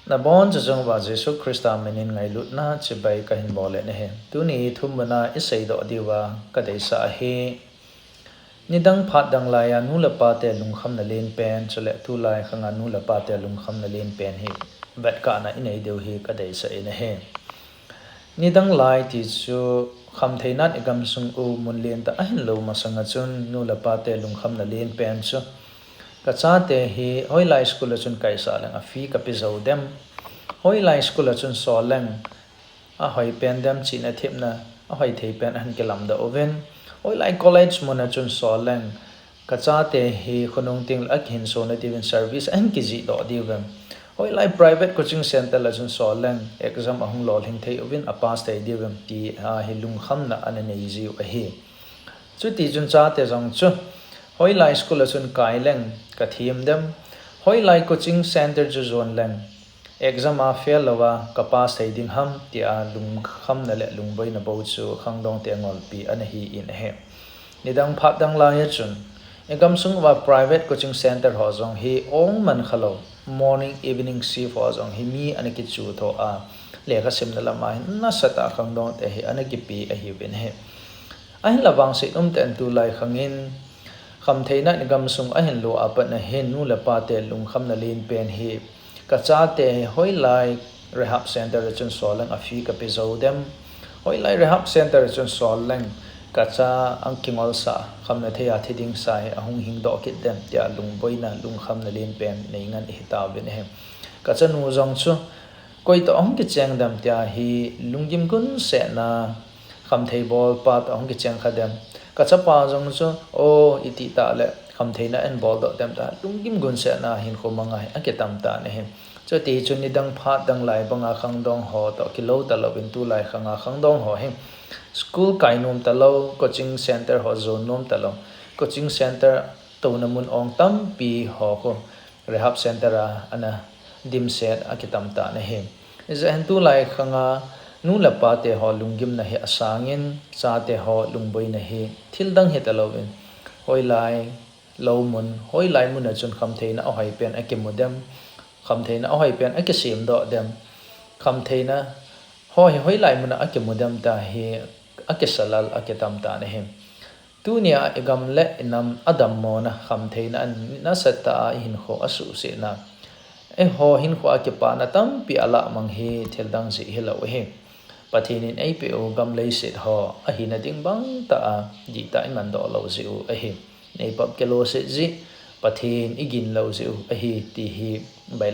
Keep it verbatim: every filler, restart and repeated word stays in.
Nabonchauva Jesu Christa minin ngailutna chibai kahin bol e nahi. Tuni thumna iseidoh diuva kadeisah ahi. Nidang phat dang laiya nu le pate lungkhamna lenpen, chule tulai khanga nu le pate lungkhamna lenpen hi vetkahna inei diu hi kadeisah e nahi. Nidang lai ti chu khamtheinan igamsung u mun lentah ahin lou masanga chun nu le pate lungkhamna lenpen chu, kachate hi hoilai school a chun kaisah leng a fee kape jou dem? Hoilai school a chun sol leng ahoi pen dem, chihna thepna ahoi thei pen ahin kilamdoh uvin. Hoilai college mun a chun sol leng kachate hi khonung teng le akihinsona diuvin service ahin kijihdoh diu vem? Hoilai private coaching center a chun sol leng exam ahung lolhing thei uvin, a pass thei diu vem? Ti a hi lungkhamna ana nei jiu ahi. Chutichun chate jong chu hoilai school a chun kai leng kathem dem? Hoilai coaching center chu jon leng exam a fail louva ka pass thei ding ham? Tia lungkhamna le lungboina bou chu khangdongte ngolpi ana hi in ahi. Nidang phat dang laiya chun igamsung uva private coaching center ho jong hi ong man khalou, morning evening shift ho jong hi mi ana kichu tho a, lekha simna lama hi nasatah a khangdongte hi ana kipe ahiuvin ahi. Ahinla vangset umtah in tulai khangin khamtheina igamsung ahin lo a pat ahin nu le pate lungkhamna lenpen hi kachate hoilai rehab center a chun sol leng a fee kape jou dem? Hoilai rehab center a chun sol leng kacha ang kingolsa, khamna thei a thi dingsa hi ahung hingdoh kit dem? Tia lungboina, lungkhamna lenpen nei ngan ihi tauvin ahi. Kachanu jong chu koitoh ahung kicheng dem tia hi lunggim gunsetna, khamthei bolpa toh ahung kicheng kha dem? Kachapa jong chu, o, iti tah le khamtheina ahin boldoh dem tia lunggim gunsetna hinkho manga hi akitam tan ahi. Chutichun nidang phat dang lai banga khangdong ho toh kilou talouvin tulai khanga khangdong ho hi school kai nom talou, coaching center ho jon nom talou, coaching center touna mun ong tampi ho khu rehab center a ana dimset akitam tan ahi. Hijeh hin tulai khanga nu le pate ho lunggimna hi asangin chate ho lungboina hi thildang hitalouvin, hoilai lou mun, hoilai mun a chun khamtheina ahoi pen akimu dem, khamtheina ahoi pen akisemdoh dem, khamtheina ho hi hoilai mun a akimu dem tia hi akisalal akitam tan ahi. Tunia igam le inam adammona khamtheina in nasatah a ihinkho asuhsetna, eiho hinkho a kipana tampi alah mang hi thildang jeh hilou ahi. Pathen in eipeh u gam leiset ho ahina ding bangtah a dihtah imandoh lou jeh u ahi. Neipap kiloset jeh, Pathen igin lou jeh u ahi ti hi Bible